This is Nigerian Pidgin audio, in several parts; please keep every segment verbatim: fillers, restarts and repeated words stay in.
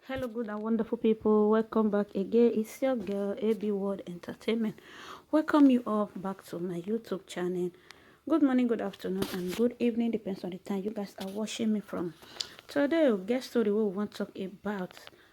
Hello, good and wonderful people. Welcome back again. It's your girl, A B World Entertainment. Welcome you all back to my YouTube channel. Good morning, good afternoon, and good evening, depends on the time you guys are watching me from. Today, we get story we want to talk about,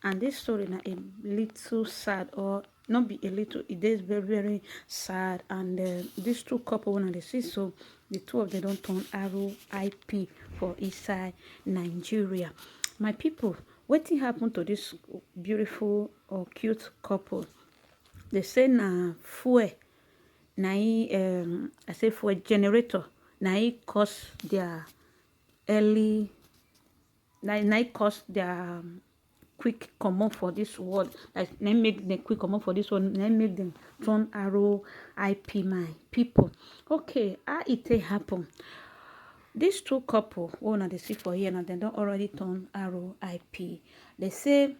and this story na a little sad, or not be a little, it is very, very sad. And uh, these two couple, when they see so, the two of them don't turn R I P for inside Nigeria. My people, wetin happen to this beautiful or cute couple? They say na fuel, na e, um, I say fuel generator, na e cause their early, na, na e cause their um, quick comot for this world. Like, na e make them quick comot for this world, na e make them turn R I P, my people. Okay, how e take happen? These two couple wey una dey see for here now, dem don already turn R I P. They say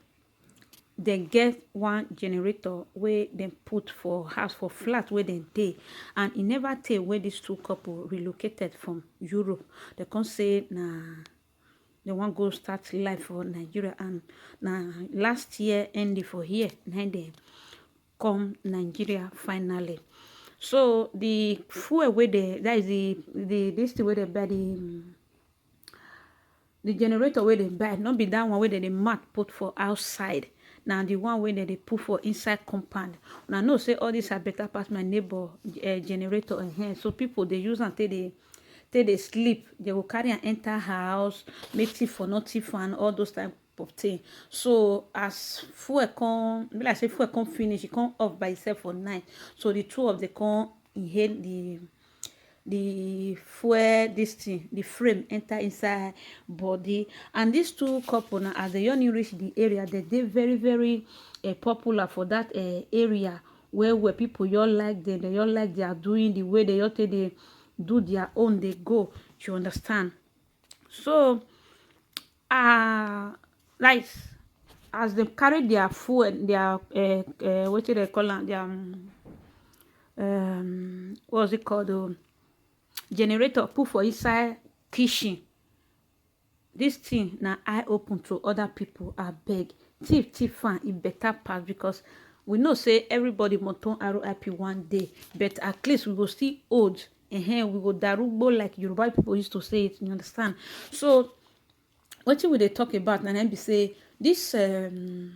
dem get one generator wey dem put for house, for flat wey dem dey, and e never tey wey these two couple relocated from Europe. They come say na dem wan go start life for Nigeria, and na last year ending for here na dem come Nigeria finally. So the fuel wey dey, that is the, the, this thing wey dem buy, the, um, the generator wey dem buy, no be that one wey dem dey mat put for outside. Na the one wey dem dey put for inside compound. Una know say all this are better pass my neighbor uh, generator. Uh-huh. So people dey use am take dey, take dey sleep. They go carry am enter house, make thief for no thief and all those type of thing. So as fuel come, be like say fuel come finish, e come off by itself for night. So the two of them come inhale the the fuel, this thing, the frame enter inside body. And these two couple now, as they only reach the area, they dey very, very uh, popular for that uh, area where, where people you like them, they you like their doing, the way they you take they do their own, they go. You understand? So, uh, like, as they carry their fuel, their uh, uh, what do they call am? Their um, um, what's it called? Um, generator put for inside kitchen. This thing na eye open to other people. I beg, thief thief am, e better pass, because we know say everybody must turn R I P one day, but at least we go still old. Uh-huh, we go darugbo, like Yoruba people used to say it. You understand? So wetin we dey talk about na, na be say this um,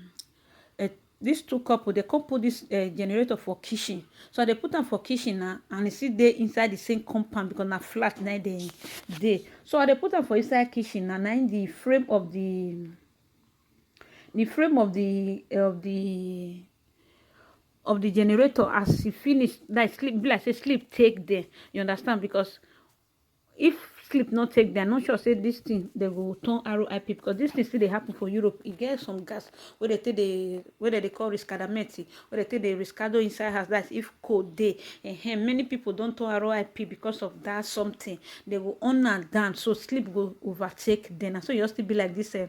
uh, these two couple, they come put this uh, generator for kitchen. So they put am for kitchen now, and e still dey inside the same compound because na flat na they dey. So they put am for inside kitchen now, na in the frame of the the frame of the of the of the generator, as e finish, like sleep, be like say sleep take there. You understand? Because if sleep not take them, not sure say this thing they go turn R I P, because this thing still dey happen for Europe. E get some gas where they take the where they call riscadamenti, where they take the riscado inside house. That's if cold day. And many people don't turn R I P because of that something. They go on and down, so sleep go overtake them. And so you still be like this uh,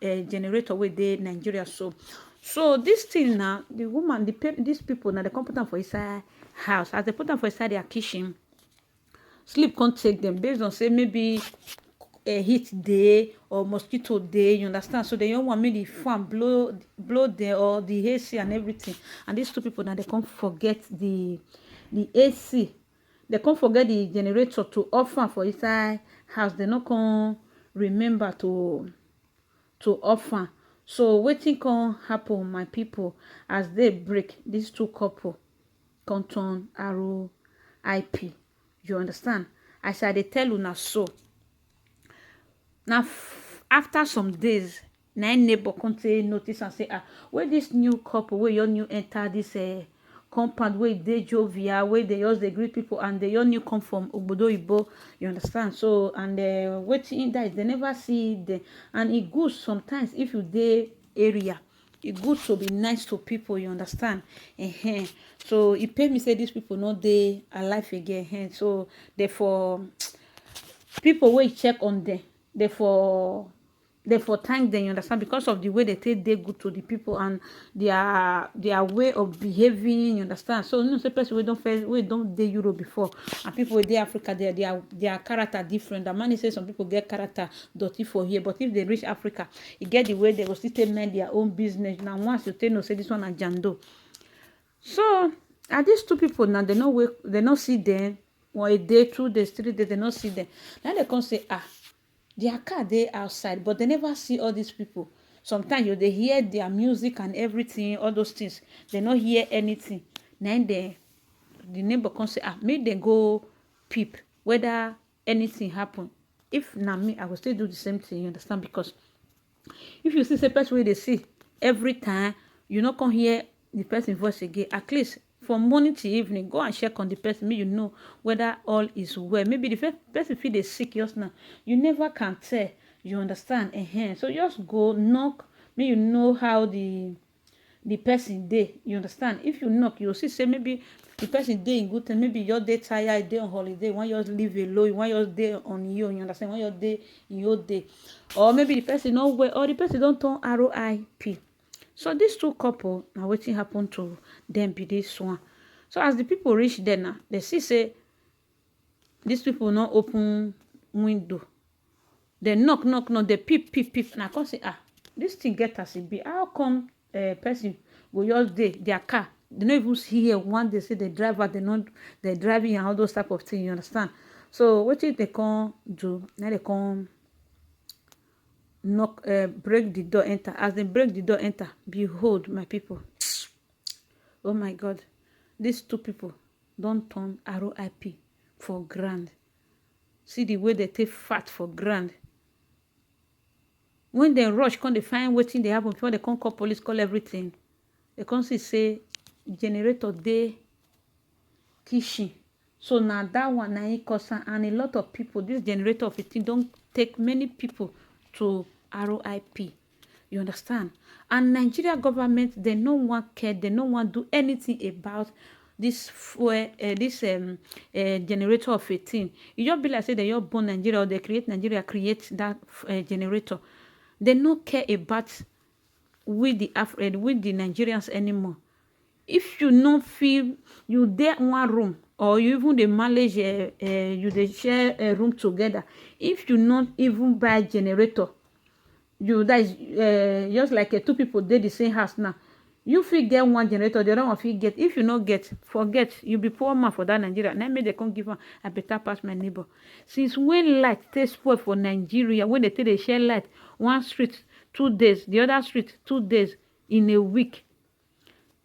uh, generator with the Nigeria. So, so this thing now, the woman, the pe- these people now, they come put them for inside house. As they put them for inside their kitchen, sleep can't take them based on say maybe a heat day or mosquito day, you understand? So they don't want me the fan blow blow there, or the A C and everything. And these two people now, they can't forget the the A C. They can't forget the generator to offer for inside house. They not can remember to to offer. So waiting can happen, my people, as they break these two couple can turn R I P. You understand? As I dey tell una so, now f- after some days, na im neighbor come take notice and say, ah, where this new couple, where your new enter this uh, compound, where they jovial, where they just they greet people, and they your new come from Obodo Ibo, you understand? So and uh, waiting that they never see them, and it good sometimes if you dey area, e good to be nice to people, you understand? Uh-huh. So e pay me say these people no dey alive again. Uh-huh. So therefore, people wey check on them, therefore They for thank them, you understand, because of the way they take dey good to the people and their their way of behaving, you understand. So you know say person wey don first wey don dey Europe before and people wey dey Africa, their their their character different. That man say some people get character dirty for here, but if they reach Africa, e get the way they go still take mind their own business. Now once you take know say this one na jando. So are these two people now, they no wake, they no see them. One a day, two days, three days, they no see them. Now they come say, ah, their car dey outside, but they never see all these people. Sometimes you dey hear their music and everything, all those things. They no hear anything. Now they, the neighbor come say, ah, make they go peep whether anything happen. If na me, I go still do the same thing, you understand? Because if you see say person wey dey see every time, you no come hear the person voice again, at least from morning till evening, go and check on the person, make you know whether all is well. Maybe the first person fit dey sick just now, you never can tell, you understand? Ehen. So just go knock, make you know how the the person dey, you understand? If you knock, you see say maybe the person dey in good time, maybe you dey tired, dey on holiday, you wan just leave alone, you wan just dey on your own, you understand? You wan just dey in your day, or maybe the person no well, or the person don turn R I P. So these two couple, na wetin happen to them be this one. So as the people reach there now, they see say these people no open window. They knock, knock, knock, they peep, peep, peep. And I come say, ah, this thing get as e be. How come uh, person go just dey their car? They no even see here one day say the driver, they no, they driving and all those type of thing, you understand? So wetin they come do? Now they come knock, uh, break the door, enter. As they break the door, enter, behold, my people. Oh my God, these two people don turn R I P for ground. See the way they take fat for ground. When they rush, come they find wetin dey happen before they come call police, call everything. They come see say generator dey kitchen. So na that one na e cause am, and a lot of people, this generator of a thing don take many people to R I P. You understand? And Nigeria government, they no wan care, they no wan do anything about this fuel, uh, this um, uh, generator of a thing. E just be like say they just born Nigeria, or they create Nigeria, create that uh, generator. They no care about with the Af- uh, with the Nigerians anymore. If you no feel you dey one room, or you even dey manage, uh, uh, you dey share a room together, if you no even buy generator, you, that is, uh, just like uh, two people dey the same house now, you fit get one generator, the other one fit get. If you no get, forget, you be poor man for that Nigeria. Na make they come give am, I better pass my neighbor. Since when light take spoil for Nigeria, when they take dey share light, one street two days, the other street two days in a week,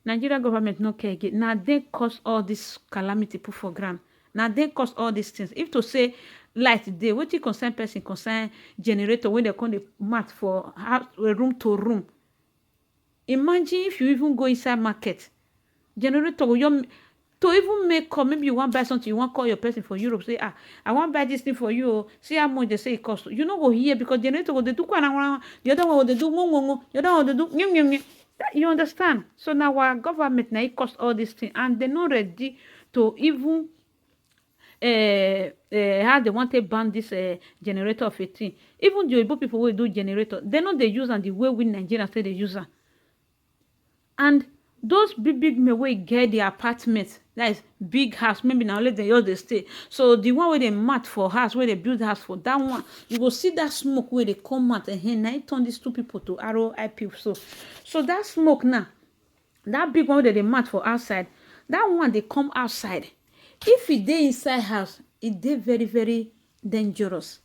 Nigeria government no care again. Na they cause all this calamity put for ground. Na they cause all these things. If to say light dey, wetin concern person concern generator wey dem come dey mat for house, eh, room to room. Imagine if you even go inside market, generator go your to even make call. Maybe you wan buy something, you wan call your person for Europe, say, ah, I wan buy this thing for you o. See how much they say it cost. You no go hear because generator go dey do kwana kwana, the other one go dey do mo mo mo, the other one go dey do nyem nyem nyem. That, you understand? So now our government na it cost all this thing, and they no ready to even uh, uh, how they want to ban this uh, generator of a thing. Even the Oyibo people wey do generator, they no dey use am the way we Nigerians say they use am. And those big big men wey get the apartment, that is big house, maybe na only dem just dey stay. So the one wey dey mat for house, wey dey build house for, that one, you go see that smoke wey dey come out. And na it turn these two people to R I P. So, so that smoke now, that big one wey dem dey mat for outside, that one dey come outside. If e dey inside house, e dey very very dangerous.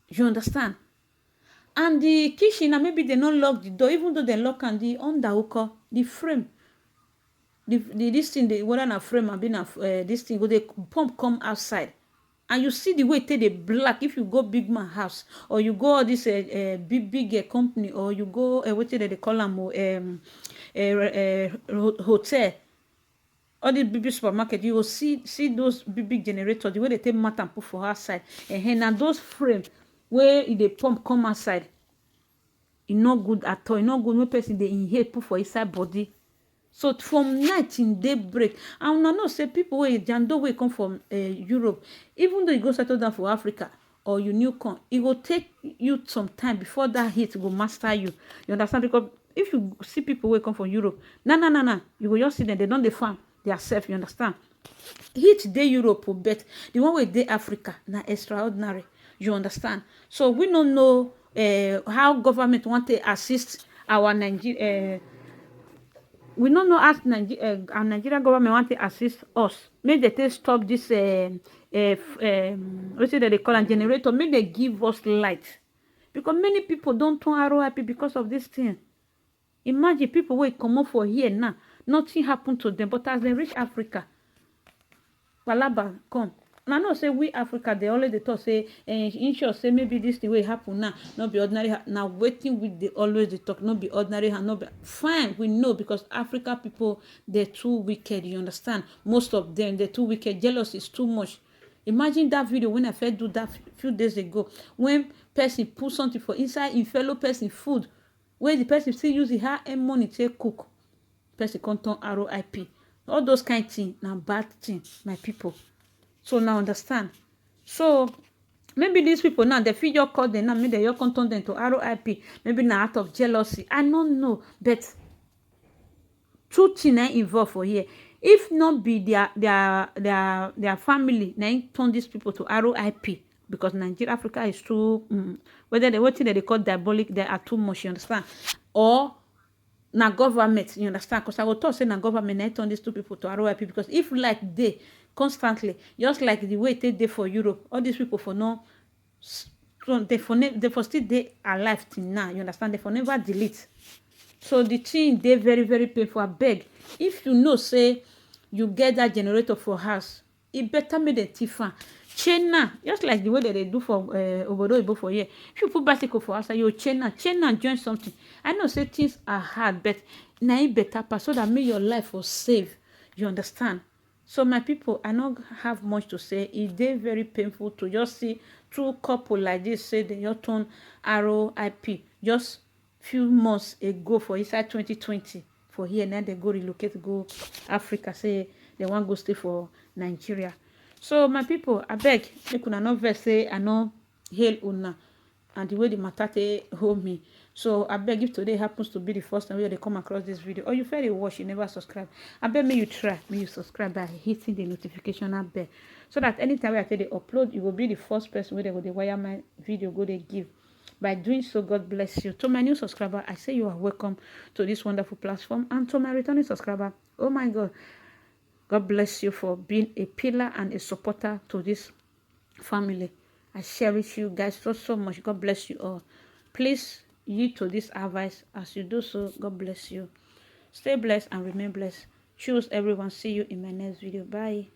You understand? And the kitchen, na maybe they no lock the door, even though they lock am, the under uko, the frame, the, the this thing, the whether na frame abi na uh, this thing, go dey pump come outside. And you see the way take dey black. If you go big man house, or you go all this uh, uh, big big uh, company, or you go uh, wetin dem dey call am o, um, uh, uh, ho- hotel, all the big big supermarket, you go see see those big big generator, the way they take mat am put for outside. And na those frame wey e dey pump come outside, e no good at all. E no good when person dey inhale put for inside body. So from night till day break, and una know say people wey jando wey come from uh, Europe, even though you go settle down for Africa, or you new come, e go take you some time before that heat go master you. You understand? Because if you see people wey come from Europe, na na na na, you go just see them, they don dey farm their self. You understand? Heat dey Europe o, but the one wey dey Africa na extraordinary. You understand? So we no know uh, how government want to assist our Nigeria. Uh, we no know as Nigeria, uh, our Nigerian government want to assist us. Make they take stop this. Uh, uh, um, what say that they call a generator? Make they give us light, because many people don't turn R O I P because of this thing. Imagine people wey comot for here now, nothing happen to them, but as they reach Africa, palaba come. And I know say we Africa, they always dey talk say, eh, in short say maybe this thing wey happen now, no be ordinary. Ha- na wetin we dey always dey talk, no be ordinary hand, no be fine. We know because Africa people, they're too wicked. You understand? Most of them, they're too wicked. Jealousy is too much. Imagine that video when I first do that f- few days ago, when person put something for inside in fellow person food, where the person still use the hard earned money to cook, person come turn R O I P. All those kind thing na bad thing, my people. So now understand. So maybe these people now, they feel your call them now, maybe they your come turn them to R O I P. Maybe now out of jealousy. I don't know, but two thing na involve for here. If not be their their their their family na im turn these people to R O I P, because Nigeria, Africa is too, um, whether they wetin they dey call diabolic, they are too much. You understand? Or na government, you understand? Because I go talk say na government na im turn these two people to R O I P. Because if light dey constantly, just like the way it take dey for Europe, all these people for no s- so they for ne- they for still dey alive till now. You understand? They for never delete. So the thing dey very very painful. Abeg, if you know say you get that generator for house, e better make dem thief am. Chain am, just like the way that they do for uh, obodo oyibo for here. If you put bicycle for outside, you chain am, chain am join something. I know say things are hard, but na e better pass, so that make your life for save. You understand? So my people, I no have much to say. E dey very painful to just see two couple like this say they just turn R O I P. Just few months ago for inside twenty twenty for here, now they go relocate go Africa. Say they wan go stay for Nigeria. So my people, I beg, make una no vex say I no hail una and the way the matter take hold me. So I beg, if today happens to be the first time wey you dey come across this video, or you fairly watch, you never subscribe, I beg make you try, make you subscribe by hitting the notification bell, so that anytime wey I take dey upload, you go be the first person wey they go dey wire my video go dey give. By doing so, God bless you. To my new subscriber, I say you are welcome to this wonderful platform. And to my returning subscriber, oh my God, God bless you for being a pillar and a supporter to this family. I cherish you guys so, so much. God bless you all. Please yield to this advice. As you do so, God bless you. Stay blessed and remain blessed. Choose everyone. See you in my next video. Bye.